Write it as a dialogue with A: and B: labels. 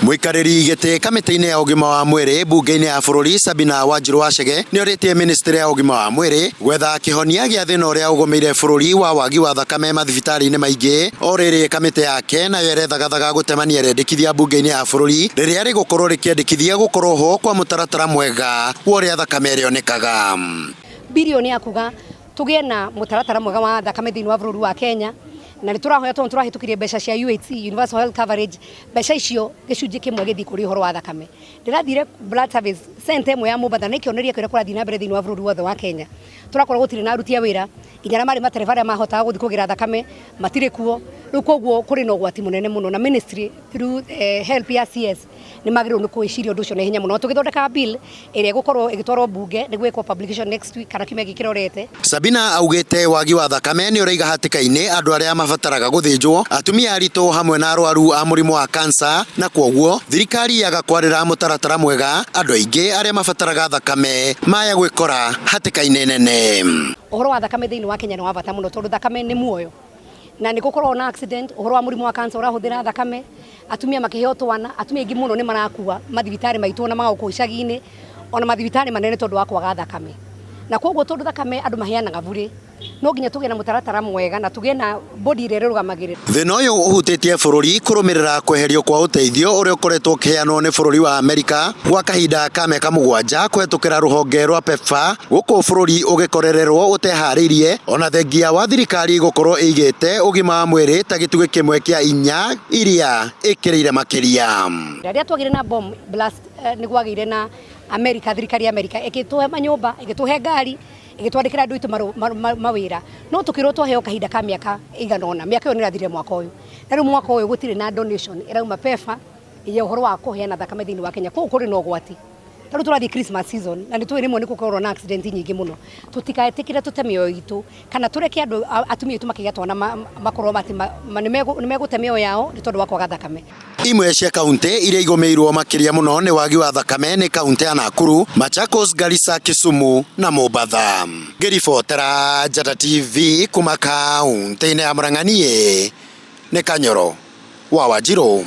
A: Mũikarĩri gĩtĩ kamĩtĩ-inĩ ya ũgima wa mwĩrĩ mbunge-inĩ ya bũrũri Sabina Wanjiru Wachege nĩ orĩtie ministry ya ũgima wa mwĩrĩ gwetha kĩhonia gĩa thĩna ũrĩa ũgũmĩire bũrũri wa wagi wa thakame mathibitarĩ-inĩ maingĩ. O rĩrĩ kamĩtĩ yake nayo ĩrethagathaga gũtemania rĩendekithia mbunge-inĩ ya bũrũri rĩrĩa rĩgũkorwo rĩkĩendekithia gũkorwo ho kwa mũtaratara mwega wa ũrĩa thakame ĩrĩonekaga.
B: Bilioni ya kuga tũgĩe na mũtaratara mwega wa thakame thĩinĩ wa bũrũri wa Kenya, na nĩ tũrahoya tondũ tũrahĩtũkirie mbeca cia UHC, Universal Health Coverage, mbeca icio gĩcunjĩ kĩmwe gĩthiĩ kũrĩ ũhoro wa thakame. Ndĩrathire blood service center ĩmwe ya Mombatha na ĩkĩonereria kĩrĩa kũrathiĩ na mbere thĩinĩ wa bũrũri wothe wa Kenya. Tũrakorwo gũtirĩ na aruti a wĩra, nginya arĩa marĩ matereba arĩa mahotaga gũthiĩ kũgĩra thakame matirĩ kuo. Rĩu koguo kũrĩ na ũgwati mũnene mũno na ministry through help ya CS nĩ magĩrĩirwo nĩ gwĩciria ũndũ ũcio na ihenya mũno. Tũgĩthondekaga bill ĩrĩa ĩgũkorwo ĩgĩtwarwo mbunge nĩguo ĩkwo publication next week kana kiumia gĩkĩ kĩrorete.
A: Sabina augĩte wagi wa thakame nĩ ũraiga hatĩka-inĩ andũ arĩa mabataraga gũthĩnjwo, atumia aritũ hamwe na arwaru a mũrimũ wa cancer, na kwoguo thirikari yaga kwarĩra mũtaratara mwega andũ aingĩ arĩa mabataraga thakame maya gwĩkora hatĩka-inĩ nene.
B: Ũhoro wa thakame thĩinĩ wa Kenya nĩ wa bata mũno tondũ thakame nĩ muoyo, na nĩ gũkoragwo na accident, ũhoro wa mũrimũ wa cancer ũrahũthĩra thakame, atumia makĩheo twana, atumia aingĩ mũno nĩ marakua mathibitarĩ maitũ ona ma gũkũ icagi-inĩ, ona mathibitarĩ manene tondũ wa kwaga thakame. Na koguo tondũ thakame andũ maheanaga burĩ, no nginya tũgĩe na mũtaratara mwega na tũgĩe na body ĩrĩa ĩrũgamagĩrĩra.
A: Thĩna ũyũ ũhutĩtie bũrũri kũrũmĩrĩra kweherio kwa ũteithio ũrĩa ũkoretwo ũkĩheanwo nĩ bũrũri wa Amerika gwa kahinda ka mĩaka 7 kũhetũkĩra rũhonge rwa PEPFAR gũkũ bũrũri ũgĩkorererwo ũteharĩirie ona thengia wa thirikari gũkorwo ĩigĩte ũgima wa mwĩrĩ ta gĩtugĩ kĩmwe kĩa inya iria ĩkĩrĩire makĩria.
B: Rĩrĩa twagĩire na bomb blast nĩ gwagĩire na Amerika, thirikari ya Amerika ĩgĩtũhe manyũmba, ĩgĩtũhe ngari, ĩgĩtwandĩkĩra andũ aitũ mawĩra, no tũkĩrwo twaheo kahinda ka mĩaka ĩigana ũna, mĩaka ĩyo nĩ ĩrathirire mwaka ũyũ, na rĩu mwaka ũyũ gũtirĩ na donation ĩrauma PEPFAR ya ũhoro wa kũheana thakame thĩinĩ wa Kenya, koguo kũrĩ na ũgwati. Ta rĩu tũrathiĩ Christmas season na nĩ tũĩ rĩmwe nĩ gũkoragwo na accident nyingĩ mũno, tũtigetĩkĩre tũte mĩoyo itũ kana tũreke andũ atumia aitũ makĩgĩa twana makorwo atĩ nĩ megũte mĩoyo yao nĩ tondũ wa kwaga thakame.
A: Imwe cia kauntĩ iria igũmĩirwo makĩria mũno nĩ wagi wa thakame nĩ kauntĩ ya Nakuru, Machakos, Garissa, Kisumu na Mombatha. Ngĩribotera Njata TV kuma kauntĩ-inĩ ya Murang'a niĩ nĩ Kanyoro wa Wanjirũ.